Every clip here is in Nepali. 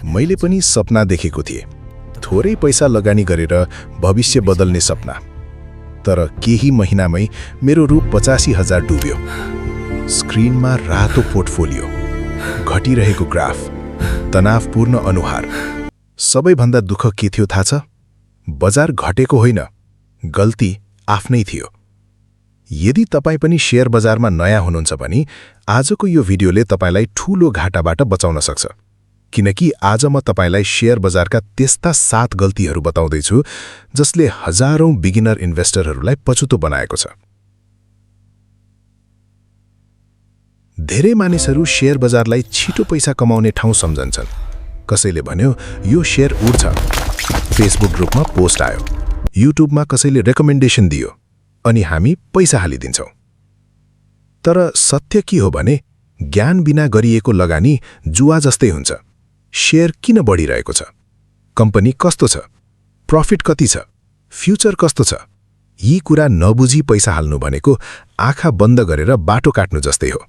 मैले पनि सपना देखेको थिएँ, थोरै पैसा लगानी गरेर भविष्य बदल्ने सपना। तर केही महिनामै मेरो रु 85,000 डुब्यो। स्क्रिनमा रातो पोर्टफोलियो, घटिरहेको ग्राफ, तनावपूर्ण अनुहार। सबैभन्दा दुःख के थियो थाहा छ? बजार घटेको होइन, गल्ती आफ्नै थियो। यदि तपाईँ पनि शेयर बजारमा नयाँ हुनुहुन्छ भने आजको यो भिडियोले तपाईलाई ठूलो घाटाबाट बचाउन सक्छ। किनकि आज म तपाईलाई शेयर बजारका त्यस्ता 7 गल्तीहरू बताउँदैछु जसले हजारौं बिगिनर इन्भेस्टरहरूलाई पछुतो बनाएको छ। धेरै मानिसहरू शेयर बजारलाई छिटो पैसा कमाउने ठाउँ सम्झन्छन्। कसैले भन्यो यो शेयर उड्छ, फेसबुक ग्रुपमा पोस्ट आयो, युट्युबमा कसैले रेकमेन्डेसन दियो अनि हामी पैसा हालिदिन्छौँ। तर सत्य के हो भने ज्ञान बिना गरिएको लगानी जुवा जस्तै हुन्छ। शेयर किन बढिरहेको छ? कम्पनी कस्तो छ? प्रॉफिट कति छ? फ्युचर कस्तो छ? यी कुरा नबुझी पैसा हाल्नु भनेको आँखा बन्द गरेर बाटो काट्नु जस्तै हो।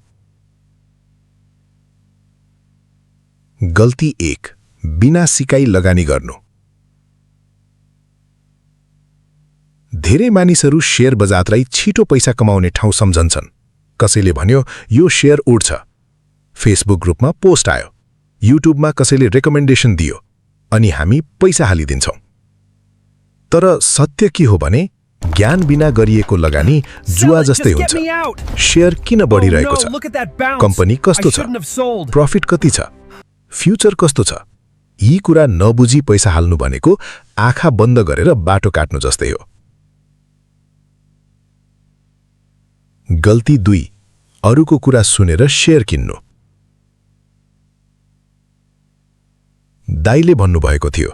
गल्ती 1, बिना सिकाइ लगानी गर्नु। धेरै मानिसहरू शेयर बजारलाई छिटो पैसा कमाउने ठाउँ सम्झन्छन्। कसैले भन्यो यो शेयर उड्छ, फेसबुक ग्रुपमा पोस्ट आयो, युट्युबमा कसैले रेकमेन्डेसन दियो अनि हामी पैसा हालिदिन्छौँ। तर सत्य के हो भने ज्ञान बिना गरिएको लगानी जुवा जस्तै हुन्छ। शेयर किन बढिरहेको छ? कम्पनी कस्तो छ? प्रॉफिट कति छ? फ्युचर कस्तो छ? यी कुरा नबुझी पैसा हाल्नु भनेको आँखा बन्द गरेर बाटो काट्नु जस्तै हो। गल्ती 2, अरूको कुरा सुनेर शेयर किन्नु। दाइले भन्नुभएको थियो,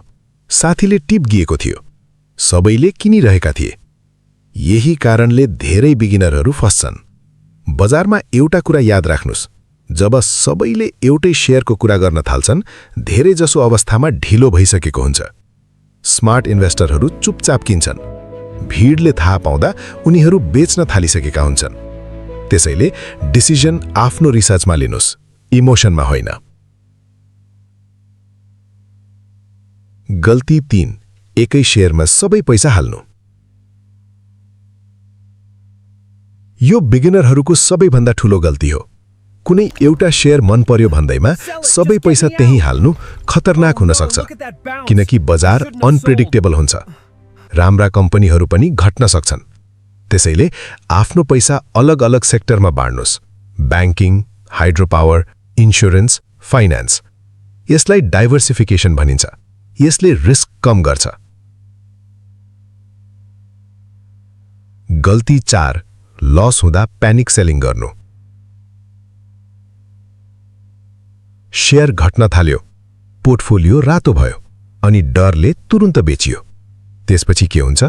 साथीले टिप दिएको थियो, सबैले किनिरहेका थिए। यही कारणले धेरै बिगिनरहरू फस्छन्। बजारमा एउटा कुरा याद राख्नुस्, जब सबैले एउटै शेयरको कुरा गर्न थाल्छन्, धेरै जसो अवस्थामा ढिलो भइसकेको हुन्छ। स्मार्ट इन्भेस्टरहरू चुपचाप किन्छन्। भिडले थाहा पाउँदा उनीहरू बेच्न थालिसकेका हुन्छन्। त्यसैले डिसिजन आफ्नो रिसर्चमा लिनुस्, इमोसनमा होइन। गल्ती 3, एकै शेयरमा सबै पैसा हाल्नु। यो बिगिनरहरूको सबैभन्दा ठूलो गल्ती हो। कुनै एउटा शेयर मन पर्यो भन्दैमा सबै पैसा त्यही हाल्नु खतरनाक हुन सक्छ, किनकि बजार अनप्रेडिक्टेबल हुन्छ। राम्रा कम्पनीहरू पनि घट्न सक्छन्। त्यसैले आफ्नो पैसा अलग-अलग सेक्टरमा बाड्नुस्, banking, hydro power, insurance, finance. यसलाई डाइभर्सिफिकेसन भनिन्छ। यसले रिस्क कम गर्छ। गल्ती 4, लस हुँदा प्यानिक सेलिङ गर्नु। शेयर घट्न थाल्यो, पोर्टफोलियो रातो भयो अनि डरले तुरुन्त बेचियो। त्यसपछि के हुन्छ?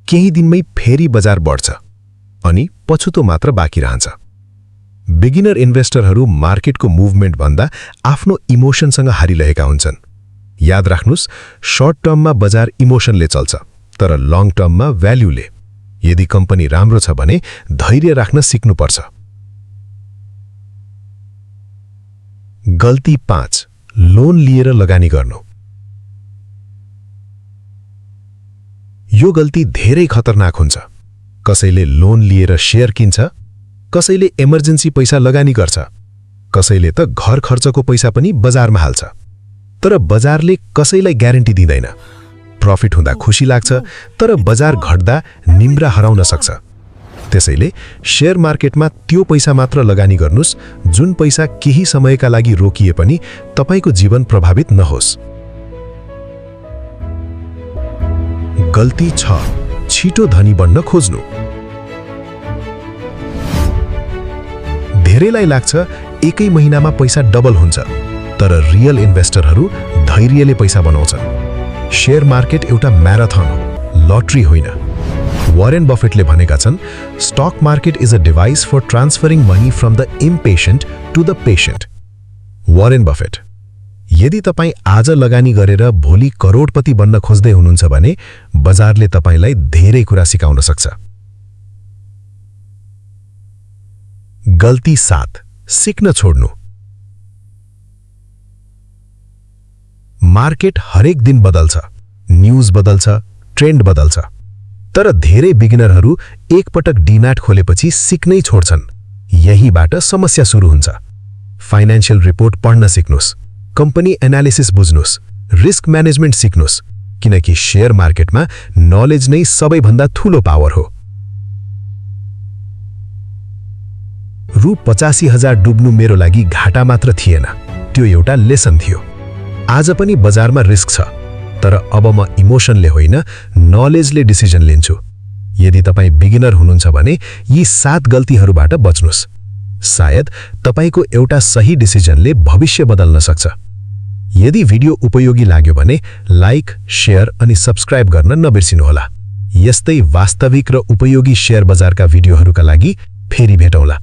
केही दिनमै फेरि बजार बढ्छ अनि पछुतो मात्र बाँकी रहन्छ। बिगिनर इन्भेस्टरहरू मार्केटको मुभमेन्ट भन्दा आफ्नो इमोसनसँग हारिरहेका हुन्छन्। याद राख्नुस्, शर्ट टर्ममा बजार इमोसनले चल्छ, तर लङ टर्ममा भ्याल्युले। यदि कम्पनी राम्रो छ भने धैर्य राख्न सिक्नुपर्छ। गल्ती 5, लोन लिएर लगानी गर्नु। यो गल्ती धेरै खतरनाक हुन्छ। कसैले लोन लिएर शेयर किन्छ, कसैले इमर्जेन्सी पैसा लगानी गर्छ, कसैले त घर खर्चको पैसा पनि बजारमा हाल्छ। तर बजारले कसैलाई ग्यारेन्टी दिँदैन। प्रॉफिट हुँदा खुसी लाग्छ, तर बजार घट्दा निम्रा हराउन सक्छ। त्यसैले शेयर मार्केटमा त्यो पैसा मात्र लगानी गर्नुस् जुन पैसा केही समयका लागि रोकिए पनि तपाईको जीवन प्रभावित नहोस्। गल्ती 6, छिटो धनी बन्न खोज्नु। धेरैलाई लाग्छ एकै महिनामा पैसा डबल हुन्छ, तर रियल इन्भेस्टरहरू धैर्यले पैसा बनाउँछन्। शेयर मार्केट एउटा म्याराथन हो, लटरी होइन। वारेन बफेटले भनेका छन्, stock market is a device for transferring money from the impatient to the patient. Warren Buffett. यदि तपाईं आज लगानी गरेर भोलि करोडपति बन्न खोज्दै हुनुहुन्छ भने बजारले तपाईंलाई धेरै कुरा सिकाउन सक्छ। गल्ती 7, सिक्न छोड्नु। मार्केट हरेक दिन बदल्छ, न्यूज बदल्छ, ट्रेन्ड बदल्छ। तर धेरै बिगिनरहरू एकपटक डीम्याट खोलेपछि सिक्नै छोड्छन्। यहीबाट समस्या सुरु हुन्छ। फाइनान्शियल रिपोर्ट पढ्न सिक्नुस्, कम्पनी एनालिसिस बुझ्नुस्, रिस्क म्यानेजमेन्ट सिक्नुस्, किनकि शेयर मार्केटमा नलेज नै सबैभन्दा ठूलो पावर हो। रु 85,000 डुब्नु मेरो लागि घाटा मात्र थिएन, त्यो एउटा लेसन थियो। आज पनि बजारमा रिस्क छ, तर अब म इमोसनले होइन, नलेजले डिसिजन लिन्छु। यदि तपाईँ बिगिनर हुनुहुन्छ भने यी 7 गल्तीहरूबाट बच्नुस्। सायद तपाईको एउटा सही डिसिजनले भविष्य बदल्न सक्छ। यदि भिडियो उपयोगी लाग्यो भने लाइक, शेयर अनि सब्स्क्राइब गर्न नबिर्सिनुहोला। यस्तै वास्तविक र उपयोगी शेयर बजारका भिडियोहरूका लागि फेरि भेटौँला।